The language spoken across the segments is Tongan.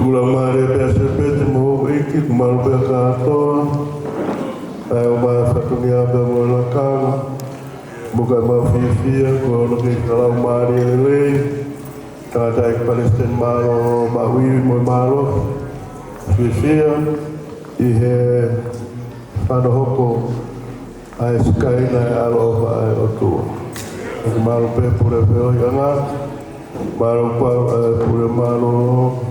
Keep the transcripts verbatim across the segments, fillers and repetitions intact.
Tuku lau mālie pē ʻa Sepeti mo houʻeiki, tuku mālie pē kātoa. ʻA e ʻomai fatongia pē mo e lakanga. Mo e kakai mau fiefia, ko hono kei ka lau mālie lelei. Tangataʻeiki Palesiteni Mālō, maʻu ivi mo e mālō. Fiefia, ʻi he fano hoko ʻa e sikaina ʻa e ʻaloʻofa ʻa e ʻOtua. Pea mālō pē pule feohiʻanga, mālō pau ʻa e pule mālōlō.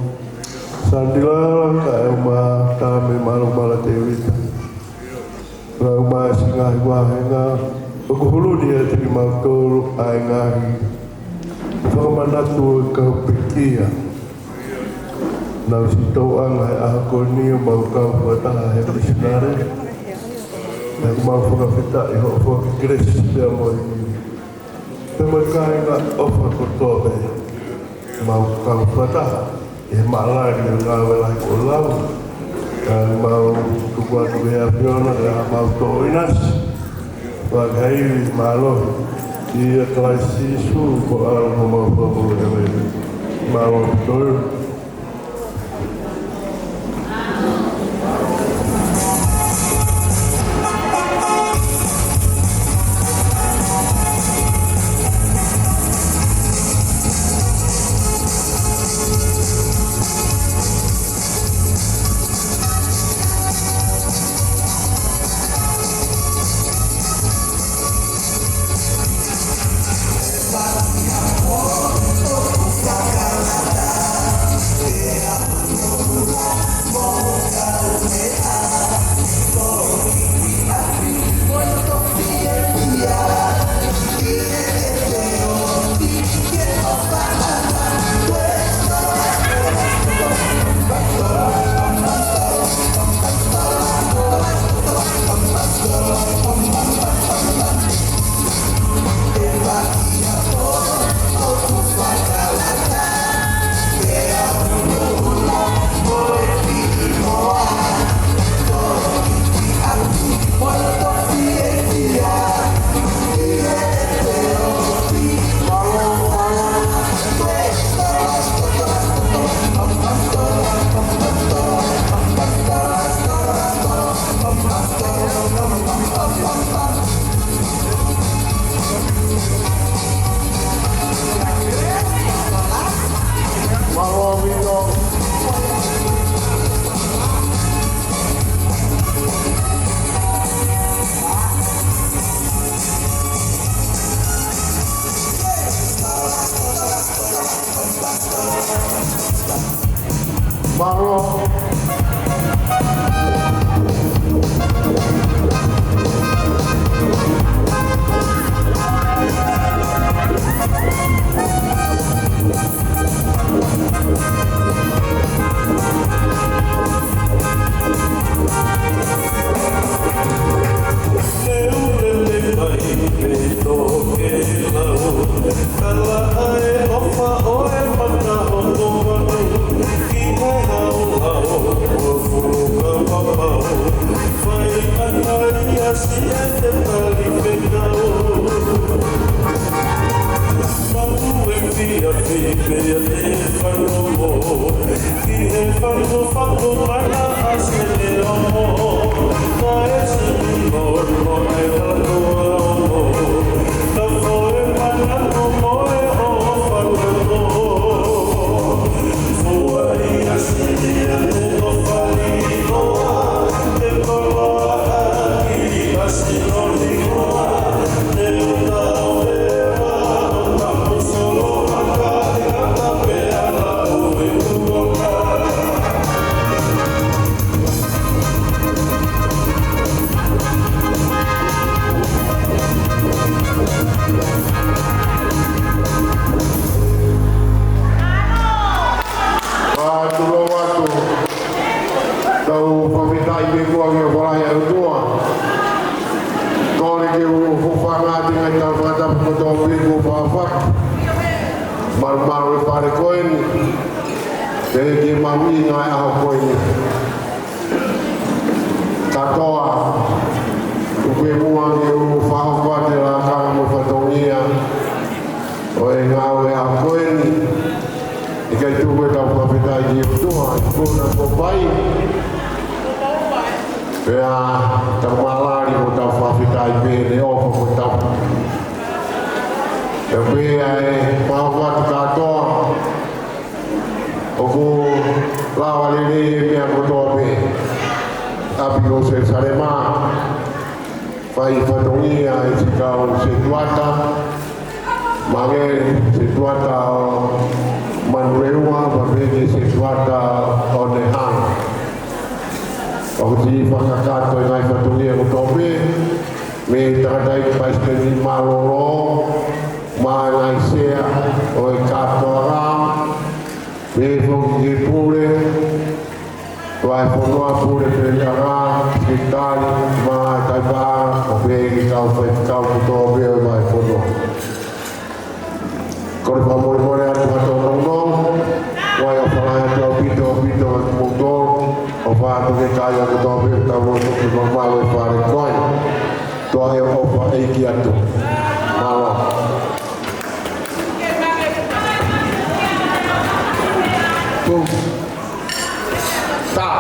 Sandilala kae ʻumaʻā Tame, mālō Mala Tēvita. Lau mai siʻi ngaahi vāhenga, ʻoku hulu ni ʻiate kimautolu ʻa e ngaahi fakamanatu ʻo e kau pekia. Naʻa nau siʻi tauʻanga he ʻaho ko eni ʻo mau kau fakataha he misinale. Naʻa mau fakafetaʻi hoʻo foaki kelesi pea mo e, pea mo e kāinga ʻofa kotoa pē. Mau kau fakataha he mālani ʻo e ngāue lahi kuo lau. Ka mau tuku atu ki he ʻAfiona, ke ʻa mau tō ʻinasi. Fakahā ʻa e mālohi ʻia Kalaisi Sīsū ko e ʻAlo mo e Fakamoʻui. Mālō ʻaupito. Mālō. Ka tulou atu, tau fakafetaʻi pē kuo ʻi he falahi ʻa e ʻOtua. Kole ke u hūfanga atu ki he ngaahi tala fakatapu kotoa pē kuo fafaki. Malumalu e fale ko eni, pea ke maʻu ʻi he ngaahi ʻaho ko eni. Kātoa, tuku muʻa ke u fakahoko atu e lakanga mo e fatongia ʻo e ngāue ʻaho ko eni. ʻIkai tuku ʻetau fakafetaʻi ki he ʻOtua, Kona ko pai. Pea tau mālali mo tau fakafetaʻi pē he ʻofa ko tau. Pea pea e mau atu kātoa. ʻOku lava lelei e meʻa kotoa pē. ʻApi ko Selusalema. Fai fatongia e sikau setuata, mangele setuata ʻo Manurewa, mapeke setuata ʻo Nehanga. ʻOku tau fakakakato e ngaahi fatongia kotoa pē, mei he tangataʻeiki palesiteni mālōlō, mo e ngaahi sea ʻo e kātoanga, pehē foki ki he pule, Vahefonua, Pule Pelekanga, Sekelitali, mo e taipa, ʻo pehē ki he kau faifekau kotoa pē ʻo e Vahefonua. Kole fakamolemole atu ha tōnounou, ʻoku ʻofa lahi atu ʻaupito, ʻaupito, ʻaupito, ʻofa atu ki he kāinga kotoa pē, tau lotu ke mamalu e fale ko eni. Tuʻa e ʻofa ʻeiki atu. Mālō. Boom. Stop.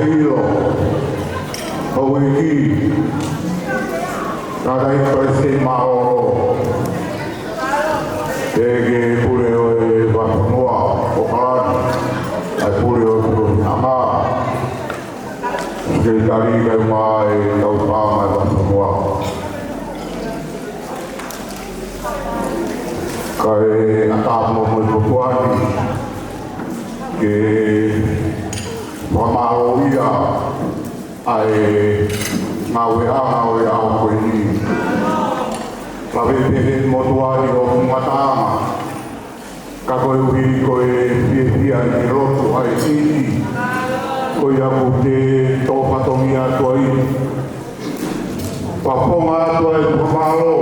ʻIlo, houʻeiki, tangataʻeiki Palesiteni Mālōlō, ʻEiki Pule ʻo e Vakafonua ʻo ʻAokalani, ʻa e Pule ʻo e Puleʻanga, Sekelitali kae ʻumaʻā e kau paʻanga ʻo e Vakafonua. Kae ʻatā mo e motuʻa ni ke fakamālōʻia ʻa e ngāueʻanga ʻo e ʻaho ko eni. Ka pehē pē he motuʻa ni ʻoku ngataʻanga, ka koeʻuhi ko e fiefia ʻi he lotu ʻa e ʻEiki, ko ia ʻoku te tō fatongia atu ai. Fakafofonga atu ai e fakamālō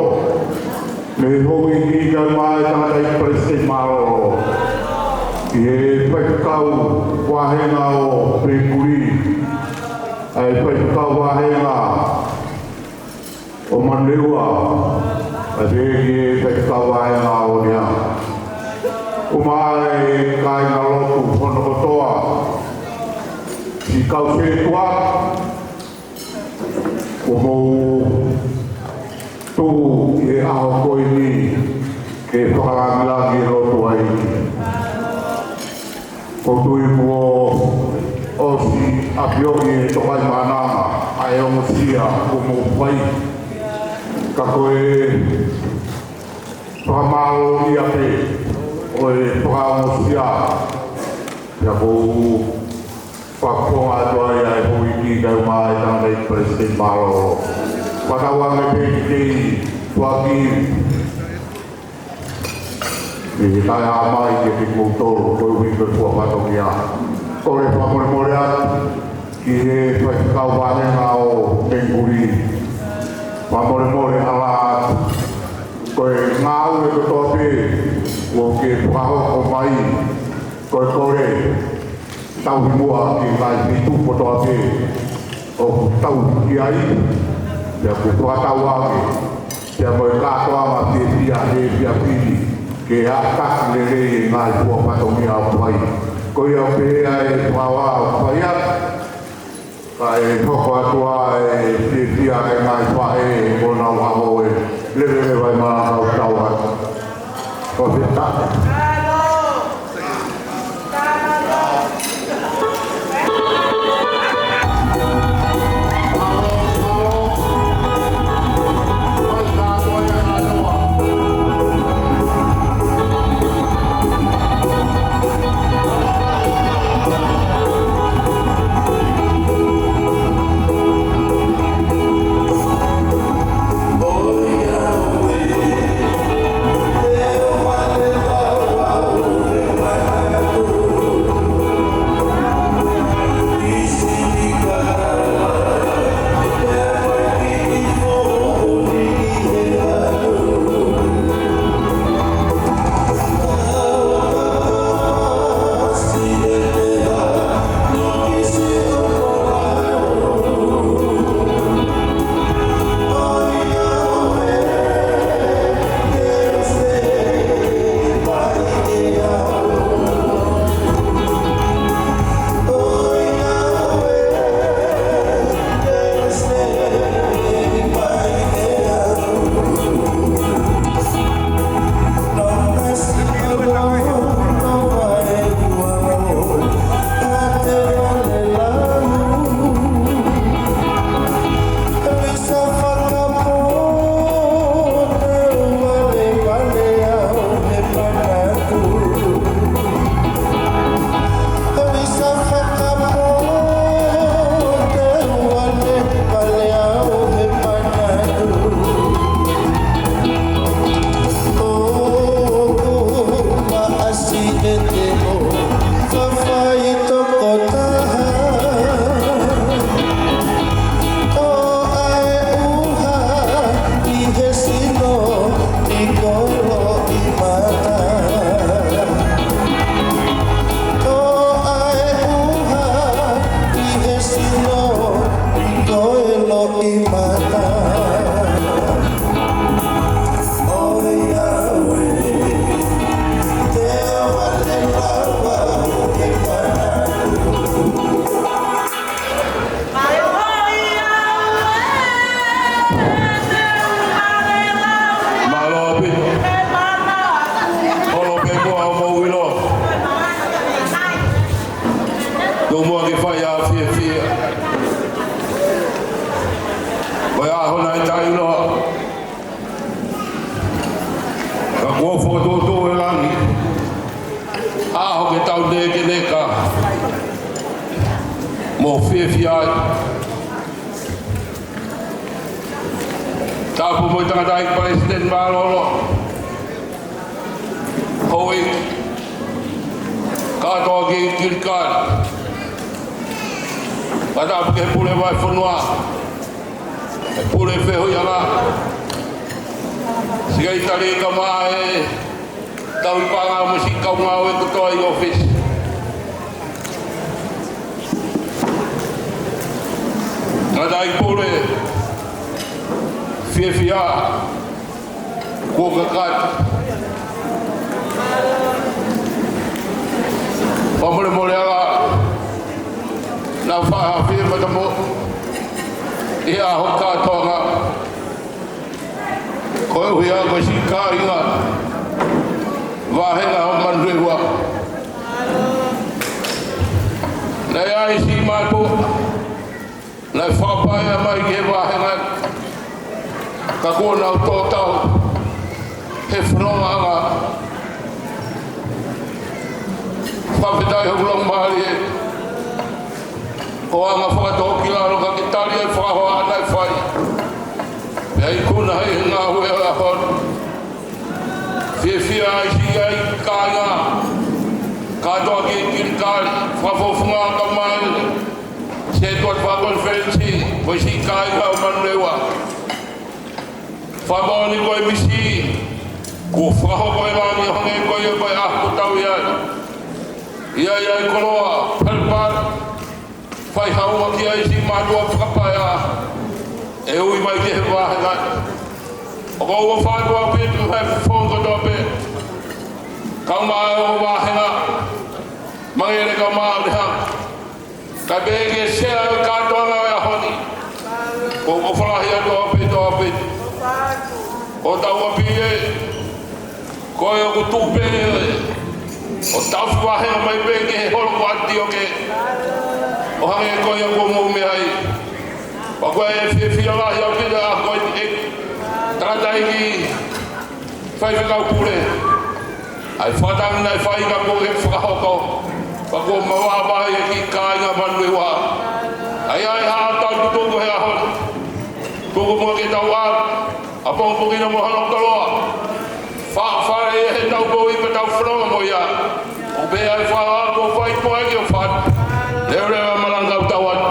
mei he houʻeiki kae ʻumaʻā e tangataʻeiki Palesiteni Mālōlō, ʻi he faifekau vāhenga ʻo Pekuli, ʻa e faifekau vāhenga ʻo Manurewa, ʻa e faifekau vāhenga ʻo Onea, ʻumaʻā e kāingalotu hono kotoa, siʻi kau sētuata, ʻoku mou tuʻu ʻi he ʻaho ko eni ke fakalangilangi e lotu ʻa e ʻEiki. ʻOku ou tui kuo ʻosi ʻafioʻi ʻe he Tokaimaʻananga ʻa e ongosia kuo mou fai. Ka ko e fakamālōʻia pē ʻo e fakaongosia, pea ʻoku ou fakafofonga atu ai ʻa e houʻeiki kae ʻumaʻā e tangataʻeiki Palesiteni Mālōlō. Fakatauange pē ke kei tuʻaki ʻi he taʻehaʻamai kiate kimoutolu, koeʻuhi ko e fua fatongia. Kole fakamolemole atu ki he faifekau vāhenga ʻo Pekuli. Fakamolemole ʻalā atu. Ko e ngāue kotoa pē kuo ke fakahoko mai, ko e kole tauhi muʻa ki he ngaahi feituʻu kotoa pē ʻoku tau ki ai, pea ʻoku fakatauange, pea mo e kātoanga fiefia he efiafi ni, ke ʻātakai lelei e ngaahi fua fatongia ʻoku fai. Ko ia ʻoku pehē ʻa e fakahā ʻoku fai atu, kae hoko atu ʻa e fiefia ʻa e ngaahi faʻē ʻi honau ʻaho ē. Leveleva e malanga ʻoku tau atu. Fakafetaʻi. Tō muʻa ke fai ʻa e fiefia. Ko e ʻaho naʻe taʻeʻiloa. Ka kuo fokotuʻutuʻu ʻe langi ʻa e ʻaho ke tau nekeneka mo fiefia ai. Tapu mo e tangataʻeiki Palesiteni Mālōlō, houʻeiki, kātoa ki Kilikali. Fakatapu ki he pule vahefonua, he pule fehuʻiʻanga, Sekelitali kae ʻumaʻā e tauhi paʻanga mo e siʻi kau ngāue kotoa ʻi ʻōfisi. Tangataʻeiki pule, fiefia kuo kakata. Fakamolemole ā, naʻa faʻa fie matamoʻoni ʻi he ʻaho kātoanga. Koeʻuhi ko e siʻi kāinga vāhenga ʻo Manurewa. Naʻe ʻi ai e siʻi mātuʻa naʻe fakapaea mai ki he vāhenga, ka kuo nau tō tau he fonongaʻanga. Fakafetaʻi hoku laumālie ʻo anga fakatōkilalo ka ke tali e fakahoa naʻe fai. Pea ikuna ai e ngāue ʻo e ʻaho ni. Fiefia ai siʻi kāinga kātoa ki Kilikali, fakafofonga kae ʻumaʻā e Setuata Fakakonifelenisi, mo e siʻi kāinga ʻo Manurewa. Fakamoʻoni ko e misi kuo fakahoko ʻe langi ʻo hangē ko ia ko e ʻaho kuo tau ʻi ai. ʻI ai ʻa e koloa palepale, fai haʻu ki ai e siʻi mātuʻa fakapaea ʻe ui mai ki he vāhenga. ʻOku ou ʻofa atu ʻaupito ki he fofonga kotoa pē, kae ʻumaʻā e ongo vāhenga, Mangele kae ʻumaʻā ʻUlehanga. Kae pehē ki he sea ʻo e kātoanga ʻo e ʻaho ni, ʻoku ou ʻofa lahi atu ʻaupito, ʻaupito. Ko hotau ʻapi ē, ko e ʻoku tuʻu pē ʻo taʻofi vāhenga mai pē ki he holo ko ʻAtioke, ʻo hangē ko ia kuo mou meʻa ai. Pea ko e fiefia lahi ʻaupito ʻa e ʻEiki, tangataʻeiki faifekau pule, ʻa e fakatangi naʻe fai ka kuo ke fakahoko, pea kuo mavahe ai e kiʻi kāinga Manurewa. ʻA ia ʻe haʻu atu tuku he ʻaho ni, tuku muʻa ke tau ʻalu, ʻapongipongi na mo hono koloa. Faʻa fai ʻe he tau moʻui pea tau fononga mo ia. ʻO pehē ʻa e fakaʻaho kuo fai, tuʻa ʻEiki ʻofa atu. Leveleva malanga ʻo tau atu.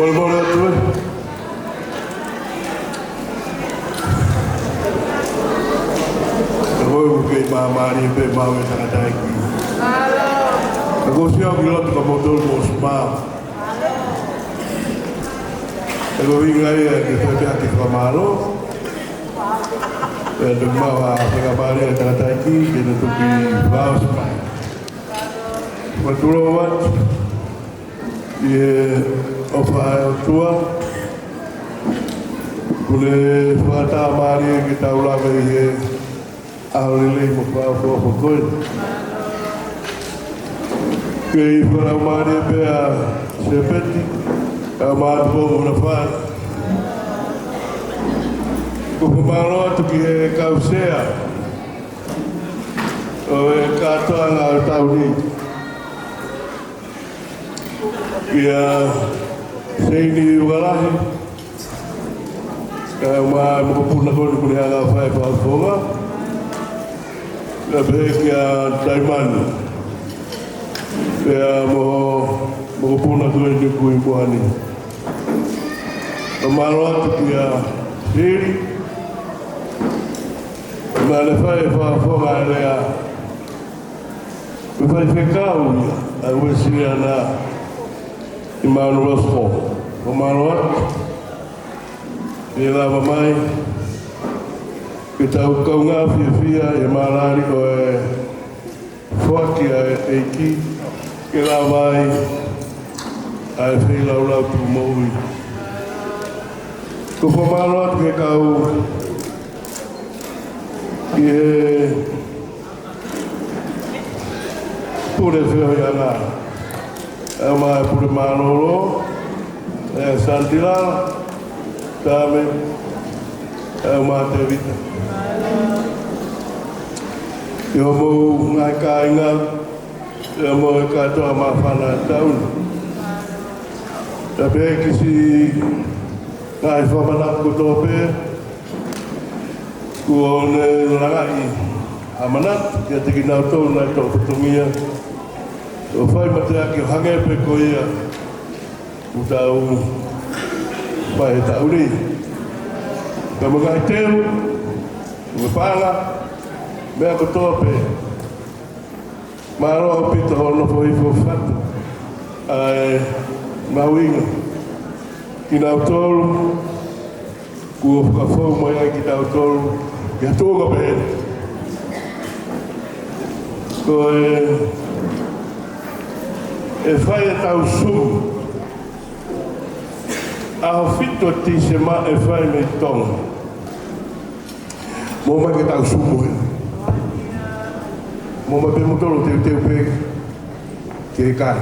Molomolo atu ē. Ka ko e ke māmālie pē maʻu e tangataʻeiki. Ka ko e sia ki loto ka motolu mo spa. Ka ko e ʻuhinga ia ke fai pē ha kiʻi fakamālō. Pea te mau fakamālō e tangataʻeiki ke ne toki fai spa. Mālō atu. ʻI he ʻofa ʻa e ʻOtua, kuo ne fakatāmālie ke tau lava ʻi he ʻaho lelei mo fakaʻofoʻofa ko eni. Kei fakalaumālie pē ʻa Sepeti, ʻa Mātuʻa Unafai. Ko e fakamālō atu ki he kau sea ʻo e kātoanga ʻo e taʻu ni. Kia Seini Uvalahi, kae ʻumaʻā e mokopuna ko eni kuo ne hanga ʻo fai e fakafofonga. Kae pehē kia Taimani. Pea mo e mokopuna ko eni kuo ʻi muʻa ni. Fakamālō atu kia Hili. Naʻa ne fai e fakafofonga ʻa e lea. Ko e faifekau ia ʻa e Uēsiliana ʻi Maʻanuʻulosi. Fakamālō atu. Ke lava mai ke tau kaungā fiefia ʻi he mālali ʻo e foaki ʻa e ʻEiki, ke lava ai ʻa e feilaulau tuʻu moʻui. Ko e fakamālō atu ki he kau ʻi he pule feohiʻanga, ʻa e maʻu pule mālōlō, ʻa Santila, Tame, ʻa Matevita. Ki hoʻomou ngaahi kāinga, ʻa e moʻui kātoa māfana ʻa e taʻu ni. Kae pehē ki siʻi ngaahi fakamanatu kotoa pē, kuo ne langaʻi ʻa e manatu kiate kinautolu naʻe toʻo fatongia ʻo fai mateaki ʻo hangē pē ko ia ʻoku tau fai he taʻu ni. Pea mo e ngaahi teu, mo e paʻanga, meʻa kotoa pē. Mālō ʻaupito hoʻo nofo hifo ʻo fatu ʻa e mahuʻinga kinautolu kuo fakafou mai ai kitautolu ki ha tuʻunga pehē. Ko e, ʻe fai ʻetau Zoom ʻaho fitu ʻo Tīsema, ʻe fai mei Tonga. Mou ō mai ke tau Zoom ē. Mou ō mai pē moutolu ʻo teuteu pē ke kai.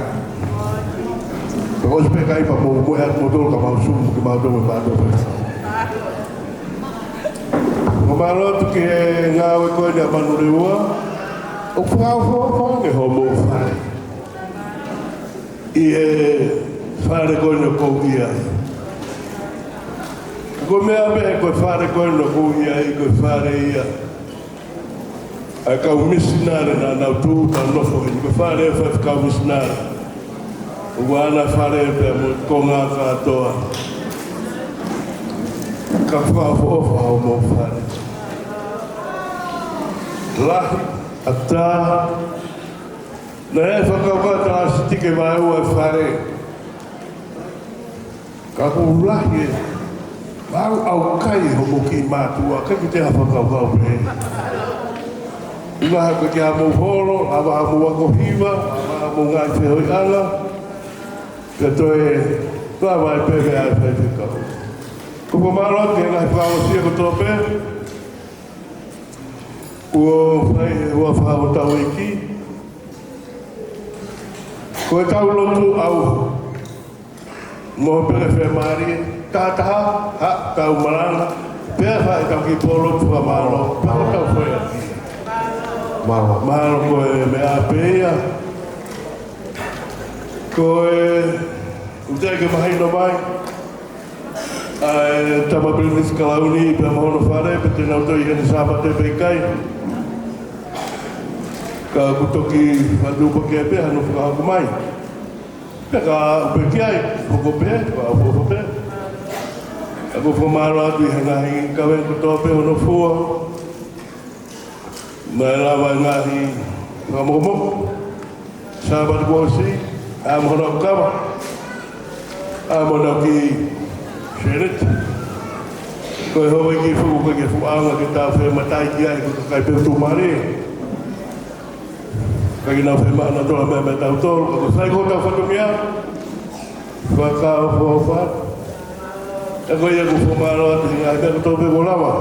Pea ʻosi pē kai pea mou, mou ō atu moutolu ka mau Zoom, ke mau tau e mātou pē. Fakamālō atu ki he ngāue ko eni ʻa Manurewa, ʻoku fakaʻofoʻofa ange hoʻomou fale. ʻI he fale ko eni ʻoku ou ʻi ai. Ko e meʻa pē ko e fale ko eni ʻoku ou ʻi ai, ko e fale ia ʻa e kau misinale naʻa nau tuʻu ʻo nofo ai. Ko e fale ʻa e faifekau misinale. ʻOku ʻi ai ʻena fale pea mo e konga kātoa. Ka fakaʻofoʻofa hoʻomou fale. Lahi, ʻatā, naʻe fakakaukau ʻa Sitike Vaeua e fale. Ka ʻoku lahi e maʻu ʻaukai hoʻomou kiʻi mātuʻa, ʻikai ke toe fakakaukau pē. ʻUhinga he ko e ke ʻa mou holo, ʻa mou ako hiva, ʻa mou ngaahi feohiʻanga, ke toe lava ai pē meʻa ʻa e faifekau. Ko e fakamālō atu ki he ngaahi fakaʻosinga kotoa pē kuo fai he huafa hotau ʻEiki. Ko ʻetau lotu ʻauha mo e pele fiemālie, tahataha, ʻa, tau malanga, pea fai ʻetau kiʻi pōlotu fakamālō, pea ko ʻetau foʻi ʻapi. Mālō. Mālō, ko e meʻa pē ia. Ko e, ʻoku teʻeki ke mahino mai ʻa e tama Pilinisi Kalauni pea mo hono fale, pe te nau toe ʻi heni Sāpate pe ʻikai. Ka ʻoku toki fatu pake pē hano fakahoko mai. Pea ka ʻoku pē ki ai, hoko pē, ʻoku ʻofa pē. ʻOku ou fakamālō atu ʻi he ngaahi kaveinga kotoa pē hono fua. Naʻe lava e ngaahi fakamokomoko Sāpate kuo ʻosi, ʻa mo hono kava, ʻa mo hono kiʻi seneti. Ko e houʻeiki foki ko e ke fuʻanga ke tau fematai ki ai ko e kakai pē ʻoku tuʻumālie. Ka ke nau femaʻana tola meʻa meʻa tautolu, ka ko e sai ko hotau fatongia. Fakaʻofoʻofa. Ka ko ia ʻoku ou fakamālō atu he ngaahi meʻa kotoa pē kuo lava.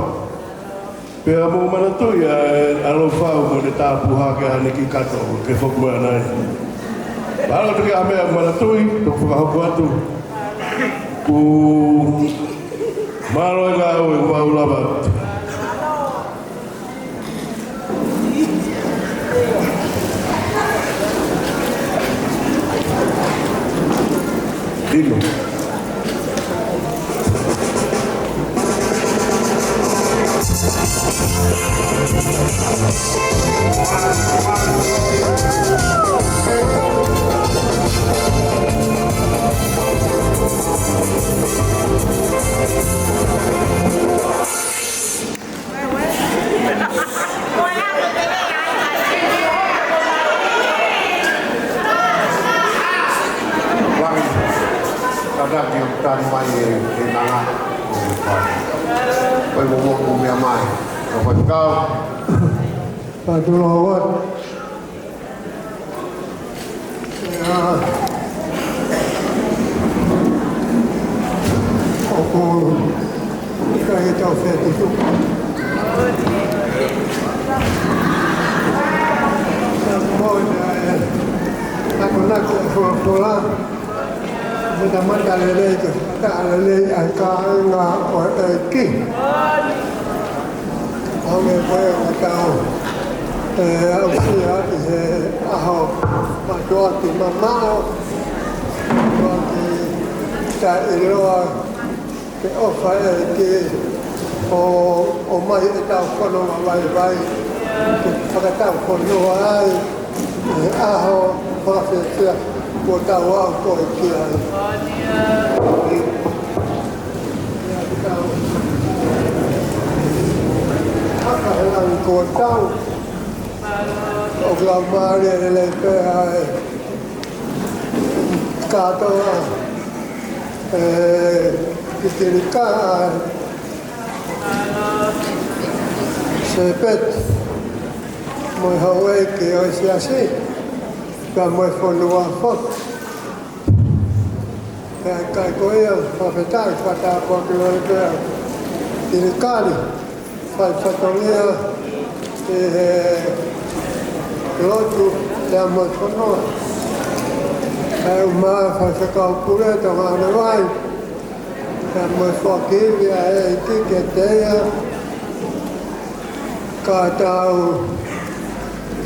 Pea mou manatuʻi ʻa e ʻaloʻofa mo ʻene tāpuhā ki haʻane kiʻi kato, ke foki mai ʻanai. Mālō atu ki he meʻa manatuʻi, toki fakahoko atu. Kuo mālō e ngāue, kuo mau lava atu. ʻIno. Langi, kātaki ʻo tali mai e, e nanga. Ko e momo ko mea mai. Ka whai kau. Ka tula o atu. ʻIa. ʻOku ʻikai ke tau fetuʻutuʻu. Ka moe ʻa e akonaki ʻa e folofola. Mata mata lelei ke taʻa lelei ʻa e kāinga ʻo e ʻEiki. ʻO me koe ʻo tau, ē, aʻusia ʻi he ʻaho mātuʻaki mamaʻo, mātuʻaki taʻeʻiloa, ke ʻofa e ʻEiki ʻo, ʻomai ʻetau fononga vaivai, ke fakatau fonua ai, ʻi he ʻaho fakafiefia kuo tau aʻu ko ē ki ai. Haka he langi kuo tau. ʻOku lau mālie lelei pē ʻa e kātoa, ē, ki Kilikali, Sēpeti, mo e houʻeiki ʻo e siasi, pea mo e fonua foki. Pea ʻikai ko ia, fakafetaʻi, fakatāpuaki lelei pē ʻa Kilikali, fai fatongia ʻi he lotu, pea mo e fonua. Pea ʻumaʻā e faifekau pule Tonga ʻAnevai, pea mo e foaki ivi ʻa e ʻEiki kiate ia, ka tau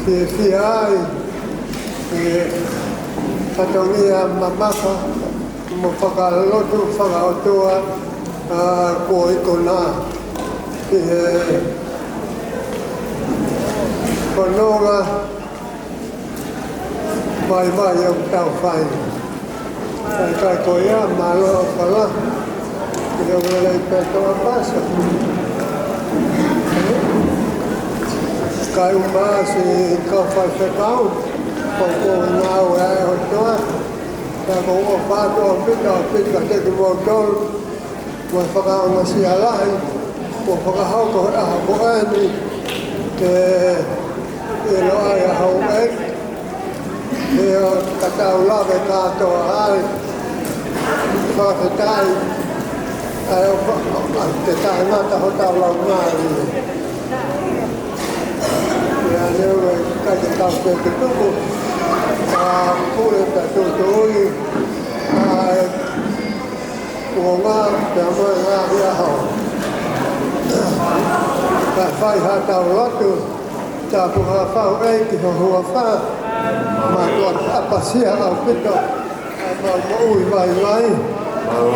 fiefia ai ʻi he fatongia mamafa mo fakalotu fakaʻotua, ā, kuo ikuna ʻi he fononga vaivai ʻoku tau fai. ʻIkai ko ia, mālō ʻofa lahi. ʻIo, lelei pē toʻa pasa. Kae ʻumaʻā siʻi kau faifekau, ko e ngāue ʻa e ʻOtua. Pea ʻoku ou ʻofa atu ʻaupito, ʻaupito kiate kimoutolu. Mo e fakaongosia lahi kuo fakahoko he ʻaho ko eni, ke ʻilo ai ʻa houʻeiki. ʻIo, ka tau lave kātoa ai. Fakafetaʻi, ʻa e ʻofa, ʻa e taʻengata hotau laumālie. ʻIa, leo e kai te tau ke tuku, ʻa pule ka tutuʻi, ʻa e kuonga pea mo e ngaahi ʻaho. Kae fai haʻatau lotu, tāpuhā fau ʻEiki ho huafa, mātuʻaki ʻapasia ʻaupito ʻa ʻemau moʻui vaivai.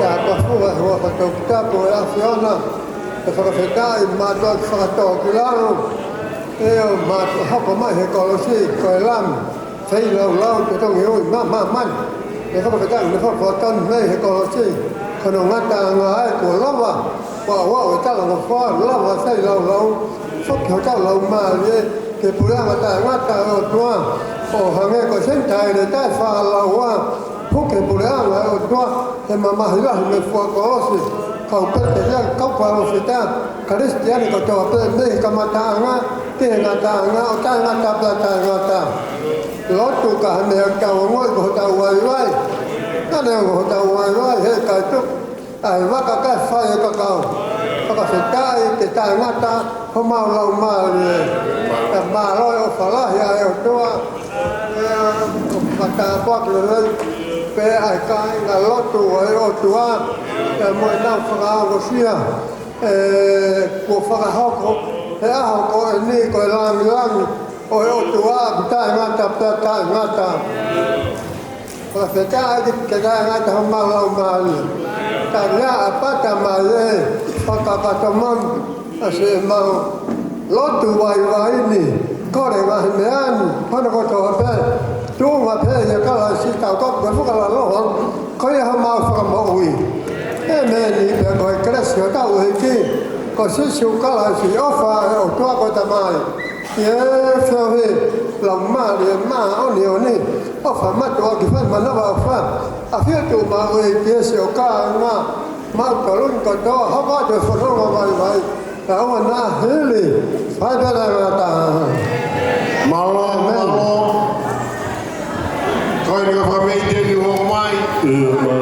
Tāpuhā e huafa toputapu ʻo e ʻAfiona, ʻe fakafetaʻi, mātuʻaki fakatōkilalo. ʻIo, mātuʻaki hoko mai he kolosi, ko e Lami feilaulau, totongi ui mā māmani. ʻE fakafetaʻi, ne fakafeʻao mai he kolosi, ko hono ngataʻanga ē kuo lava, kuo aʻu e talangofua, lava feilaulau, foki hotau laumālie ki he puleʻanga taʻengata ʻo e ʻOtua, ʻo hangē ko e Senitaile taʻefaʻalaua, puke puleʻanga ʻo e ʻOtua, he mamahi lahi mei he fua kolosi, kau pēpē ia, kau palōfita, Kalisitiane kotoa pē mei he kamataʻanga ki he ngataʻanga, ʻo taʻengata pea taʻengata. Lotu ka ha meʻa ʻoku tau ongoʻi ko hotau vaivai. Ka neongo hotau vaivai, he ʻikai tuku ʻa e vaka kae fai e kakau. Fakafetaʻi ke taʻengata homau laumālie. Pea mālō e ʻofa lahi ʻa e ʻOtua. ʻIa, ʻoku Fakatapu atu lelei pē ʻa e kāingalotu ʻo e ʻOtua, ʻa e moʻui naʻa nau fakaongosia, ʻe, kuo fakahoko he ʻaho ko eni ko e langilangi ʻo e ʻOtua ʻoku taʻengata pea taʻengata. Fakafetaʻi ke taʻengata homau laumālie. Taliaʻa pata mai e fakakakato manu ʻa siʻemau lotu vaivai ni, kole ngaahi meʻa ni, hono kotoa pē, tuʻunga pē ʻia Kalaisi, taukapo ke fakalaloa, ko ia homau fakamoʻui. ʻĒmeni. Pea ko e kelesi ʻa hotau ʻEiki ko Sīsū Kalaisi, ʻofa ʻa e ʻOtua ko e Tamai, ʻa e feohi ʻa e Laumālie Māʻoniʻoni, ʻofa mātuʻaki fai manavaʻofa, ʻafio tuʻu maʻu ʻEiki ʻi he siʻo kāinga, maʻu toluni kotoa, hoko atu e fononga vaivai, kae ʻoua naʻa hili, fai pē ʻa e ngata. Mālō, mālō. Ko eni ka fakameʻite ni ʻo mai.